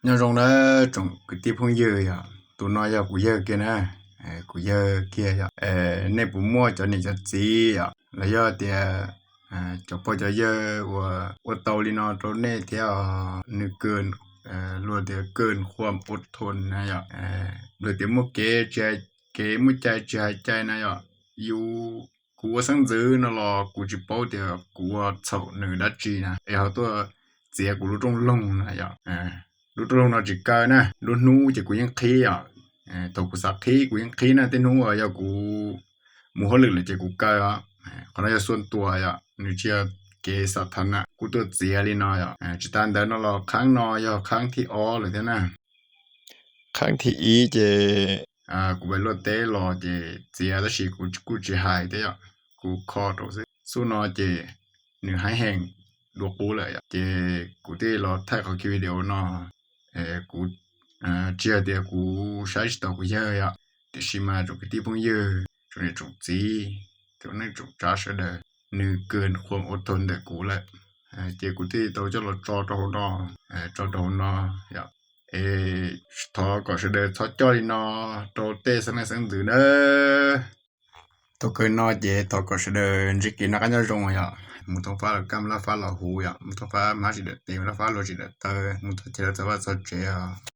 Nyob zoo nawb tsoom kwv tij phooj ywg yom, tus no yog kuv yawg kiag na, kuv yawg kiag yom. Nej puas muaj cov niam cov txiv yom, los yog tias cov pog cov yawg uas ua tau li no rau nej thiab? Nws kws luag tias kws khuam ua thon na yom, luag tias muaj kev, kev muaj cai tsis hais cai na yom. Yus, kuv ua xeeb ntxwv no los kuv tsis paub tias kuv ua txhaum nws dab tsi na es ho tuaj txiav kuv lub rooj loog na yom. Lub rooj loog no tsis kaw na, lub hnub ces kuv yeej qhib yom. Thaum kuv xav qhib kuv yeej qhib na, tej hnub uas yog kuv mus hauj lwm lawm ces kuv kaw os. Qhov no yog xuaj tuas yom, nws tsis yog kev xav tha na, kuv tuaj txiav li no yom. Tsis tas ntawd no los qhaab no yog qhaab thib ob lawm thiab na. Qhaab thib ib ces kuv pais luaj teb los ces txiav tab sis kuv kuj tsis hais thiab yom, kuv kho rau xwb. Xub no ces nws haib heev dua qub lawm yom, ces kuv thiaj los thaij qhov video no. Kuv tsis yog tias kuv saib tsis taus kuv yawg yom, tiam sis mas tsoom kwv tij phooj ywg, tsoom niam tsoom txiv, tsoom neej tsoom tsav sawv daws, nws kws khuam ua thon ntawm kuv lawm, ces kuv thiaj tau coj los tso rau hauv no, tso rau hauv no yom. Es thov kom sawv daws txhob coj li no rau tej xeeb leej xeeb ntxwv nawb. Thaum kawg no ces thov kom sawv daws ntsib kev noj qab nyob zoo yom. Mus thoob fab los kaj, mus laj fab los huv yom, mus thoob fab hmab tsis dawm tes, mus laj fab luag tsis dawm taw, mus txog chaw los txog vaj txog tsev os.